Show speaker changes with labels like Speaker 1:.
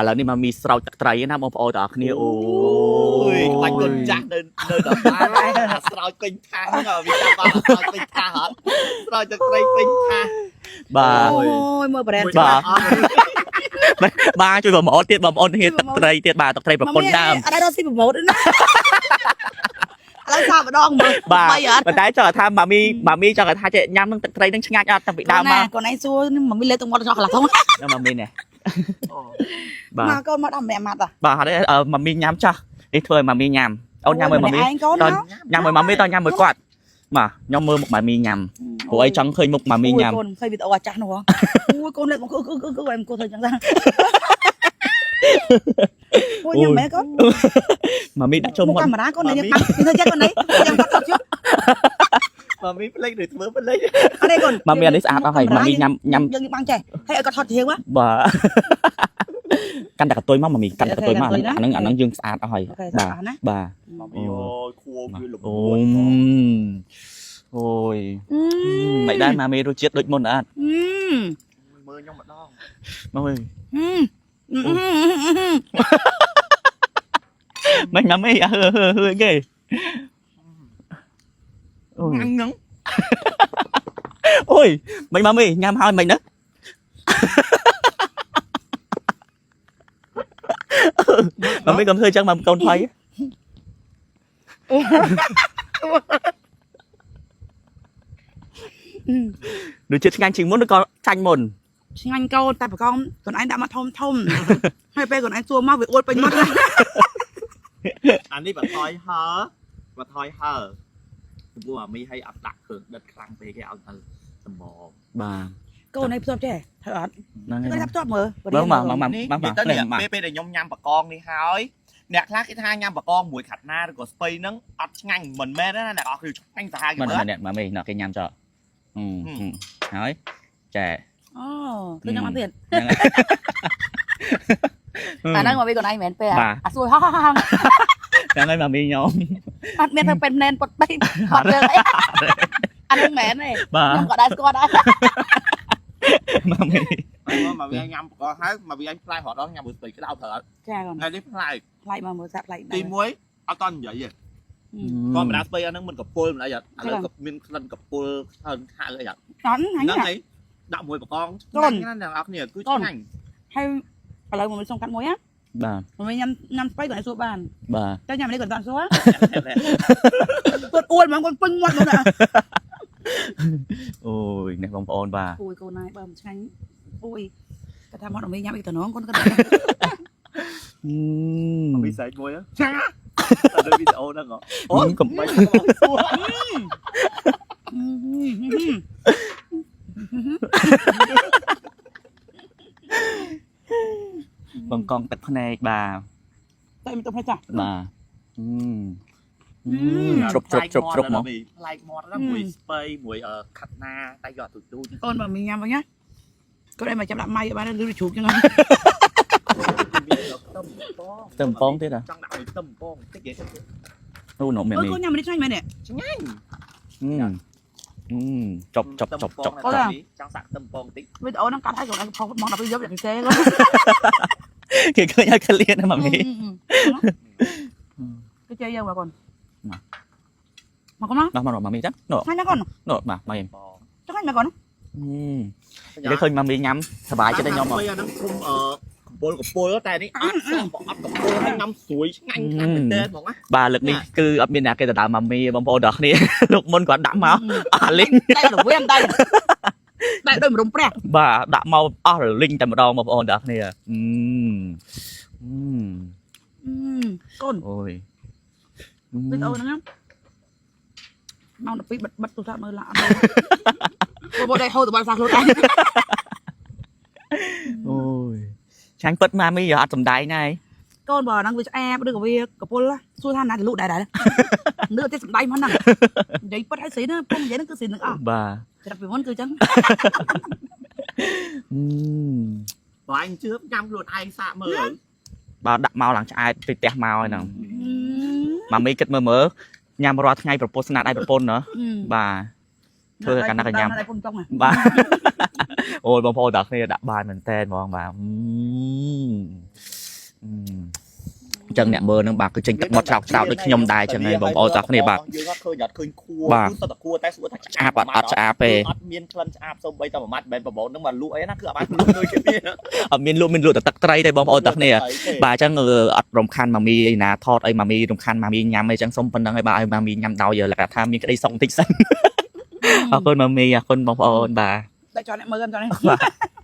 Speaker 1: ឥឡូវនេះមកមីស្រោចទឹកត្រីណាបងប្អូនទាំងអស់គ្នាអូ
Speaker 2: យខ្លាច់កូនចាស់នៅនៅដល់បានអាស្រោចពេញថាសហ្នឹងវាចាំបានស្រោចពេញថាសអត់ស្រោចទឹកត្រីពេញថាស
Speaker 1: បាទ
Speaker 3: អូយមើលប្រេន
Speaker 1: បាទបាទជួយបងប្អូនទៀតបងប្អូនគ្នាទឹកត្រីទៀតបាទទឹកត្រីប្រពន្ធដើម
Speaker 3: អត់ដែររកស៊ីប្រម៉ូទទេណាឥឡូវសាកម្ដងមើល
Speaker 1: បាទ
Speaker 3: បីអត់
Speaker 1: ប៉ុន្តែចង់ថាម៉ាមីម៉ាមីចង់ថាចេះញ៉ាំនឹងទឹកត្រីនឹងឆ្ងាញ់អត់តាំងពីដើមមក
Speaker 3: កូនឯងសួរម៉ាមីលេទឹកមាត់ចោះកន្លះធំ
Speaker 1: ម៉ាមីនេះបាទ
Speaker 3: មកកូនមកដល់ម្នាក់ម៉ាត់
Speaker 1: បាទហើយម៉ាមីញ៉ាំចាស់នេះធ្វើឲ្យម៉ាមីញ៉ាំអូនញ៉ាំមួយម៉ាមី
Speaker 3: ឯងកូន
Speaker 1: តញ៉ាំមួយម៉ាមីតញ៉ាំមួយគាត់បាទខ្ញុំមើលមុខម៉ាមីញ៉ាំព្រោះអីចង់ឃើញមុខម៉ាមីញ៉ាំ
Speaker 3: កូនឃើញវីដេអូអាចាស់នោះហ៎អូយកូនលេមកអឺអឺអឺអឺមកធ្វើចឹងដែរអូយញ៉ាំមែនកូន
Speaker 1: ម៉ាមីដាក់ចូលមាត់
Speaker 3: កាមេរ៉ាកូននេះបាំងធ្វើចឹងកូននេះចាំគាត់ថតជុត
Speaker 2: ម៉ាមីផ្លេចឬធ្វើផ្លេច
Speaker 3: អត់ទេកូន
Speaker 1: ម៉ាមីអានេះស្អាតអស់ហើយម៉ាមីញ៉ាំញ៉ាំ
Speaker 3: យើងបាំងចេះហើយឲ្យគាត់ថតជាង
Speaker 1: បាទកាន់តែកតុយមកម៉ាមីកាន់តែកតុយមកអាហ្នឹងអាហ្នឹងយើងស្អាតអស់ហើយ
Speaker 3: អូខេ
Speaker 1: បាទ
Speaker 3: ស្អាតណា
Speaker 1: បាទ
Speaker 2: ម៉ាមីអូយខួវាលំ
Speaker 1: អូអូយមិនដែរម៉ាមីរសជាតិដូចមុនអត់
Speaker 2: មើលខ្ញុំម្ដង
Speaker 1: មកអើយមិនម៉ាមីអើហឺហឺគេអូយ
Speaker 2: ញ៉ាំហ្នឹង
Speaker 1: អូយមិនម៉ាមីញ៉ាំហើយមិនណាម៉ាមីកុំធ្វើចឹងម៉ាកូនភ័យដូចជាឆ្ងាញ់ជាងមុនឬក៏ចាញ់មុន
Speaker 3: ឆ្ងាញ់កូនតែបកងកូនឯងដាក់មកធំធំហើយពេលកូនឯងសួរមកវាអួតពេញមាត់
Speaker 2: អានេះបថយហើបថយហើព្រោះម៉ាមីឲ្យអត់ដាក់គ្រឿងដិតខ្លាំងពេកគេឲ្យទៅសម្ប
Speaker 1: បាទ
Speaker 3: កូនឯងផ្ទាប់ចេះត្រូវអត់
Speaker 1: ហ្នឹងហើយ
Speaker 3: កូនថាផ្ទាប់មើល
Speaker 1: មកមកមកមក
Speaker 2: នេះ
Speaker 1: មក
Speaker 2: និយាយទៅនេះ
Speaker 1: មក
Speaker 2: ពេលពេលដែលខ្ញុំញ៉ាំបកងនេះហើយអ្នកខ្លះគេថាញ៉ាំបកងមួយខាត់ណាឬក៏ស្ពៃហ្នឹងអត់ឆ្ងាញ់មិនមែនទេណាអ្នកអស់គឺឆ្ងាញ់សាហាវគេ
Speaker 1: មក
Speaker 2: មើល
Speaker 1: នេះម៉ាមីណោះគេញ៉ាំចោហើយចែ
Speaker 3: អូគឺញ៉ាំអត់ទៀត
Speaker 1: ហ្នឹង
Speaker 3: អាហ្នឹងមកវិញកូនឯងមិនមែនពេលអាសួរហោះហោះ
Speaker 1: ហ្នឹងហើយម៉ាមីខ្ញុំ
Speaker 3: អត់មានធ្វើពេលណែនពុតពេកអត់រឿងអីអាហ្នឹងមែនទេ
Speaker 1: បាទ
Speaker 3: ខ្ញុំក៏ដែរស្គាល់ដែរ
Speaker 1: ម៉ាមី
Speaker 2: មកវាញ៉ាំបកងហើយមកវាអញផ្លែរត់ដល់ញ៉ាំមួយស្ពៃក្តៅត្រូវអត់
Speaker 3: ចាកូន
Speaker 2: ថ្ងៃនេះផ្លែ
Speaker 3: ប្លែកមកមើលសាក់ប្លែក
Speaker 2: ទី1អត់តនិយាយទេធម្មតាស្ពៃអាហ្នឹងមិនកពុលមិនអីអត់ឥឡូវក៏មានក្លិនកពុលក្លិនខៅអីអត់
Speaker 3: អត់ហ្នឹង
Speaker 2: ហ្នឹងហើយដាក់មួយបកងឆ្ងាញ់ណាស់អ្នកនរគ្នាគឺឆ្ងាញ់
Speaker 3: ហើយឥឡូវមកសុំកាត់មួយណា
Speaker 1: បាទ
Speaker 3: មកញ៉ាំញ៉ាំស្បៃគាត់ឲ្យសួរបាន
Speaker 1: បាទ
Speaker 3: តែញ៉ាំនេះគាត់អត់សួរគាត់អួតហ្មងគាត់ពេញមាត់ហ្មងណា
Speaker 1: អូយនេះបងប្អូនបាទ
Speaker 3: អូយកូនណាយបើមិនឆ្ងាញ់អូយគាត់ថាមកដើម្បីញ៉ាំអីតំណងកូនគាត់
Speaker 2: មីសាច់មួយចាទៅវីដេអូហ្នឹងអូ
Speaker 1: កុំ
Speaker 2: បាច់សួរ
Speaker 1: បងកងទឹកភ្នែកបាទ
Speaker 3: តែមិនទៅផ្នែកចាស់
Speaker 1: បាទជ្រុបជ្រុបជ្រុបជ្រុបមក
Speaker 2: ប្លែកមាត់ហ្នឹងមួយស្ពៃមួយខាត់ណាតែយកទូទូ
Speaker 3: កូនបើមានញ៉ាំវិញណាកូនឯងមកចាប់ដាក់ម៉ៃបានលឺជ្រូកចឹង
Speaker 2: មានខ្ទឹមពង
Speaker 1: ខ្ទឹមពងទៀតហ៎
Speaker 2: ចង់ដាក់មួយខ្ទឹមពងតិចគេ
Speaker 1: អូនមាន
Speaker 3: អូយកូនញ៉ាំនេះឆ្ងាញ់មែនទេ
Speaker 2: ឆ្ងាញ់
Speaker 1: ចប់ចប់ចប់ចប់
Speaker 2: ចង់សាក់ខ្ទឹមពងតិច
Speaker 3: វីដេអូហ្នឹងកាត់ឲ្យកូនឯងផុសមកដល់ពេលយប់យ៉ាងទេកូន
Speaker 1: គេឃើញឲ្យក្លៀនណាម៉ាមី
Speaker 3: គេជេរយើងមកកូនមកកូនមក
Speaker 1: មកមកម៉ាមីចានោះ
Speaker 3: ឆ្ងាញ់ណាស់កូន
Speaker 1: នោះបាទម៉ាមី
Speaker 3: ឆ្ងាញ់មកកូន
Speaker 1: គេឃើញម៉ាមីញ៉ាំសប្បាយចិត្តខ្ញុំ
Speaker 2: អាហ្នឹងគុំអឺកពុលកពុលតែនេះអត់អត់កពុលហើយញ៉ាំស្រួយឆ្ងាញ់ខ្លាំងមែនទែនហ្មងណា
Speaker 1: បាទលើកនេះគឺអត់មានអ្នកគេទៅដើមម៉ាមីបងប្អូនដល់គ្នាលោកមុនគាត់ដាក់មកអស់លីង
Speaker 3: តែរវៀមតែតែដូចមរុំព្រះ
Speaker 1: បាទដាក់មកអស់រលីងតែម្ដងបងប្អូនដល់គ្នា
Speaker 3: កូន
Speaker 1: អូយ
Speaker 3: វីដេអូហ្នឹងម៉ោង12បិទបិទទូរស័ព្ទមើលឡាអត់បងដៃហូរទៅបានសាខ្លួនឯង
Speaker 1: អូយឆាញ់ពិតម៉ាមីអត់សំដែងណា
Speaker 3: កូនបើហ្នឹងវាឆ្អាបឬក៏វាកពុលសួរថាណាទៅលក់ដែរដែរនឿទេសំដែងមកហ្នឹងនិយាយពិតឲ្យស្រីណាពុំនិយាយហ្នឹងគឺស្រីនឹងអស់
Speaker 1: បាទ
Speaker 3: ច្រាប់ពីមុនគឺចឹង
Speaker 2: បើអញជឿញ៉ាំខ្លួនឯងសាកមើល
Speaker 1: បាទដាក់មកឡើងឆ្អែតពីផ្ទះមកហ្នឹងម៉ាមីគិតមើលមើលញ៉ាំរាល់ថ្ងៃប្រពន្ធស្នាដៃប្រពន្ធណ៎បាទធ្វើកាន់តែញ៉ាំ
Speaker 3: ដៃពុំចង់
Speaker 1: បាទអូយបងប្អូនដល់គ្នាដាក់បានមែនតើហ្មងបាទ អញ្ចឹងអ្នកមើលហ្នឹងបាទគឺចេញទឹកមាត់ច្រោកច្រោកដូចខ្ញុំដែរអញ្ចឹងហើយបងប្អូនទាំងគ្នាបាទ
Speaker 2: យើងអត់ឃើញអត់ឃើញខួរ
Speaker 1: បាទ
Speaker 2: គឺសុទ្ធតែខួរតែសួរថា
Speaker 1: ឆ្អាបអត់អត់ឆ្អាបទេ
Speaker 2: អត់មានក្លិនឆ្អាបសូម្បីតែមួយម៉ាត់មិនមែនប្រមូលហ្នឹងមកលក់អីណាគឺអត់បានលក់ដូចគ្នា
Speaker 1: អត់មានលក់មានលក់តែទឹកត្រីទេបងប្អូនទាំងគ្នាបាទអញ្ចឹងអត់រំខានម៉ាមីអីណាថតអីម៉ាមីរំខានម៉ាមីញ៉ាំអីអញ្ចឹងសុំប៉ុណ្្នឹងហើយបាទឲ្យម៉ាមីញ៉ាំដោយលក្ខណៈថាមានក្តីសុខបន្តិចសិនអរគុណម៉ាមីអរគុណបងប្អូនបាទ
Speaker 3: តែចង់អ្នកមើលចង់នេះ
Speaker 1: បាទ។